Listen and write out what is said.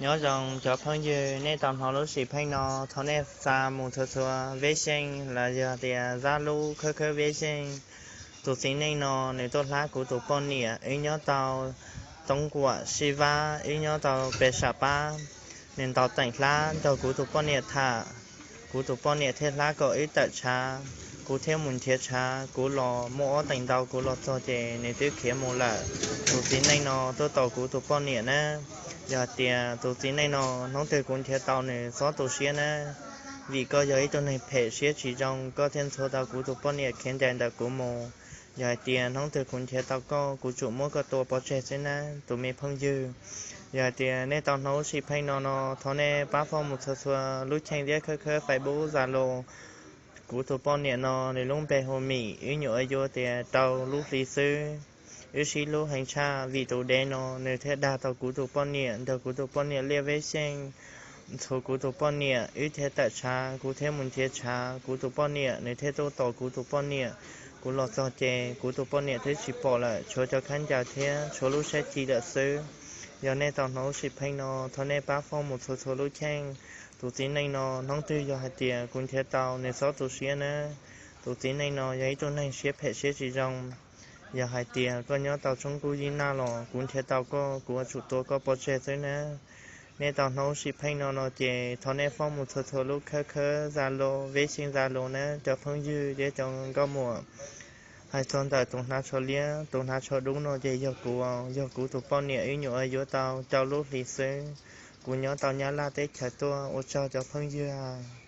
Nyob zoo cov phooj ywg, nej tau hnov lub sim pheej no, thov nej xa mus txhua txhua veb xyeej los yog tias zab lub khawb khawb veb xyeej. Tus txiv neej no nws tuaj hlab kuv tus poj niam, wb nyob tau toob kuam sib vab, wb nyob tau pes sam pab. Nws ntaus teem hlab nrog kuv tus poj niam tham, kuv tus poj niam thiaj hlab kom wb tawm tshav. Kuv thiaj mus nrhiav tshav, kuv los muaj ob teem ntau, kuv los txog ces nws twb khiav mus lawm. Tus txiv neej no tuaj tos kuv tus poj niam na. Yog hais tias tus txiv neej no hnub twg kuv nrhiav tau nws txhob tu siab na, vim koj yog ib tug neeg phem siab tsis zoo, koj thiaj ntxhua tau kuv tus poj niam khiav ncaim ntawm kuv mus. Yog hais tias hnub twg kuv nrhiav tau koj, kuv tsum muab koj tua pov tseg xwb na, tus me phooj ywg. Yog hais tias nej tau hnov lub sim pheej no no, thov nej pab foob mus txhua txhua lub cheej thiab khawb khawb Facebook, Zalo, kuv tus poj niam no, nws lub npe hu Mim, wb nyuam qhuav yuav tias rau lub hli xwb. Wb sib hlub heev tshaj, vim tus dev no nws thiaj dag tau kuv tus poj niam, nrog kuv tus poj niam liaj veb xyeej, ntxhua kuv tus poj niam, wb thiaj tawm tshav, kuv thiaj mus nrhiav tshav, kuv tus poj niam nws thiaj tuaj tos kuv tus poj niam. Kuv los txog ces kuv tus poj niam twb tsis pom lawm, tshuav cov khaub ncaws thiab tshuav lub sab ci lawm xwb. Yog nej tau hnov lub sim pheej no, thov nej pab foob mus txhua txhua lub cheej. Tus txiv neej no hnub twg yog hais tias kuv nrhiav tau, nws txhob tu siab na. Tus txiv neej no yog ib tug neeg siab phem siab tsis zoo. Yog hais tias koj nyob tau tsob kub yib naj los kuv nrhiav tau koj, kuv yuav tsum tua koj pov tseg xwb na. Nej tau hnov lub sim pheej no no ces thov nej foob mus txhua txhua lub khawb khawb Zalo, veb xyeej Zalo na, cov phooj ywg thiab cov nkauj muam. Hais txog ntawm tus hnav tsho liab, tus hnav tsho dub no ces yog kuv, yog kuv tus poj niam, wb nyuam qhuav yuav tau rau lub hli xwb. Kuv nyob tau Nyab Laj teb chaws tuaj, ua tsaug cov phooj ywg.